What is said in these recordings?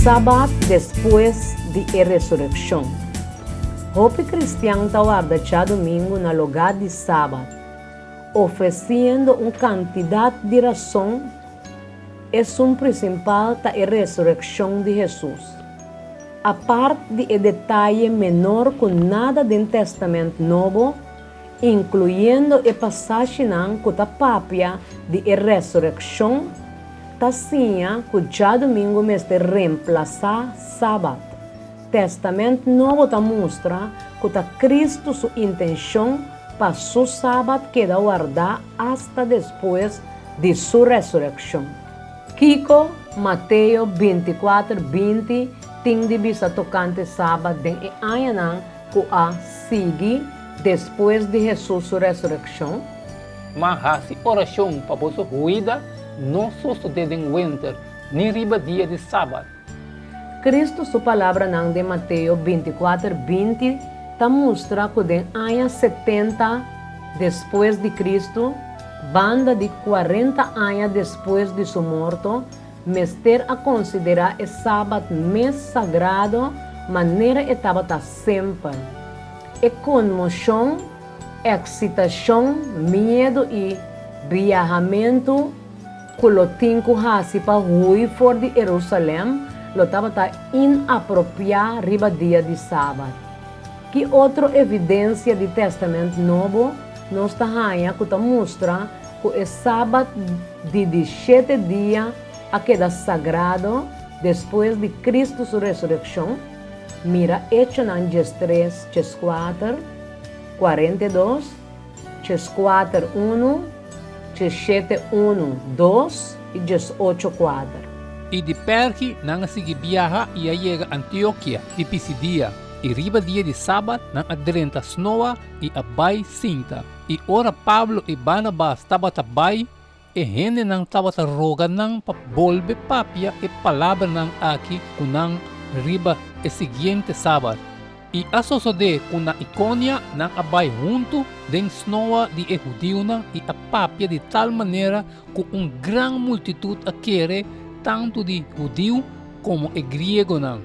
Sabat despues di e resurekshon. Hopi kristian ta warda djadumingu na lugá di sabat, ofresiendo un kantidat di rason, esun prinsipal ta e resurekshon di Hesus. Apart di e detaye menor ku nada den Tèstamènt Nobo, inkluyendo e pasashinan ku ta papia di e resurekshon, ta siña ku djadumingu mester remplasá sabat. Tèstamènt Nobo ta mustra ku ta Kristu su intenshon pa su sabat keda wardá asta despues di su resurekshon. Kiko Mateo 24, 20 tin di bisa tokante sabat den e añanan ku a sigui despues di Hesus su resurekshon? Ma hasi orashon pa boso huida no sosodé den wenter ni riba dia di sabat. Kristu su palabranan den Mateo 24, 20 ta mustra ku den aña 70 despues di Kristu, banda di 40 aña despues di su morto, mester a konsiderá e sabat mes sagrado manera e tabata semper. E konmoshon, eksitashon, miedu i biahamentu ku lo tin ku hasi pa hui for di Herusalèm lo tabata inapropiá riba dia di sabat. Ki otro evidensia di Tèstamènt Nobo nos ta haña ku ta mustra ku e sabat di di shete dia a keda sagrado despues di Kristu su resurekshon? Mira Echonan 13, 14, 42, 14, 1, 17, 1, 2 i 18, 4. I di Pergi nan a sigui biaha i a yega Antiokia di Pisidia, i riba dia di sabat nan a drenta snoa i a bai sinta. I ora Pablo i Barnabas tabata bai, e hendenan tabata roga nan pa bolbe papia e palabranan aki ku nan riba e siguiente sabat. I a sosodé ku na Ikonia nan a bai huntu den snoa di e hudiunan i a papia di tal manera ku un gran multitut a kere, tantu di hudiu komo e griegonan.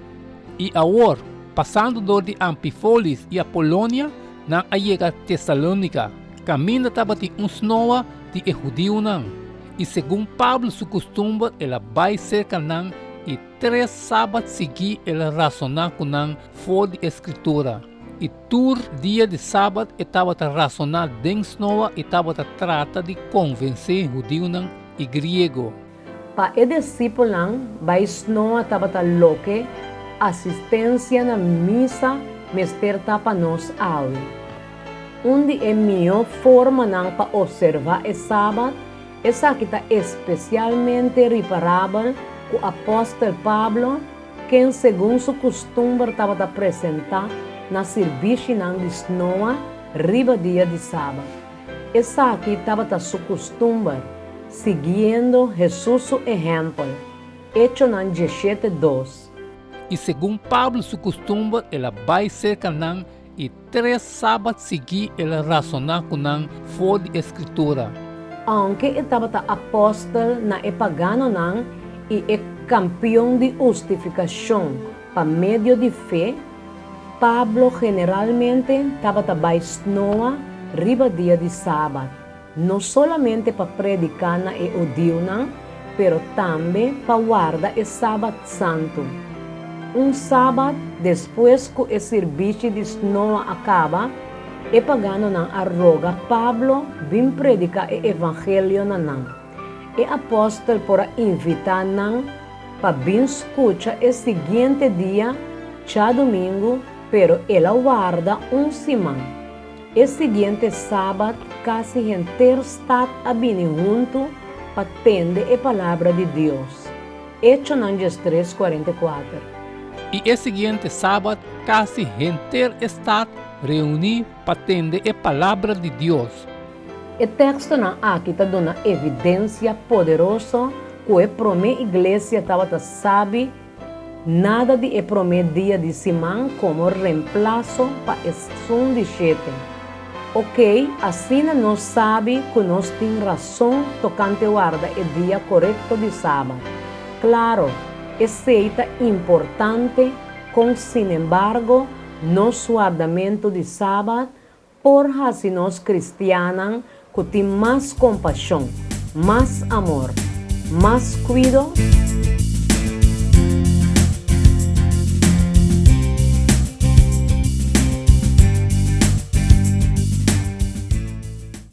I awor, pasando dor di Ampifolis i Apolonia, nan a yega Tesalónika, kaminda tabatin un snoa di e hudiunan. I segun Pablo su kustumber el a bai serka nan i tres sabat siguí el a rasoná ku nan for di e Skritura. I tur dia di sabat e tabata rasoná den snoa i tabata trata di konvensé hudiunan i griego. Pa e disipelnan, bai snoa tabata loke asistensia na misa mester ta pa nos awe. Un di e mihó formanan pa opservá e sabat, esaki ta espesialmente riparabel ku apòstel Pablo, ken segun su kustumber tabata presentá na sirbishinan di snoa riba dia di sabat. Esaki tabata su kustumber, siguiendo Hesus su ehèmpel. Echonan 17, 2. I segun Pablo su kustumber el a bai serka nan i tres sabat siguí el a rasoná ku nan for di e Skritura. Ounke e tabata apòstel na e paganonan i e kampion di hustifikashon pa medio di fe, Pablo generalmente tabata bai snoa riba dia di sabat, no solamente pa prediká na e hudiunan, pero tambe pa warda e sabat santu. Un sabat despues ku e sirbishi di snoa a kaba, e paganonan a roga Pablo bin prediká e evangelio na nan. E apòstel por a invitá nan pa bin skucha e siguiente dia, djadumingu, pero el a warda un siman. E siguiente sabat kasi henter stat a bini huntu pa tende e palabra di Dios. Echonan 13, 44. I e siguiente sabat kasi henter e stat reuní pa tende e palabra di Dios. E tekstonan aki ta duna evidensia poderoso ku e promé iglesia tabata sabi nada di e promé dia di siman komo remplaso pa esun di shete. Oké, asina nos sabi ku nos tin rason tokante warda e dia korekto di sabat. Klaro, Esei ta importante kon sinembargo nos wardamentu di Sabat por hasi nos kristiannan ku tin mas kompashon, mas amor, mas kuido?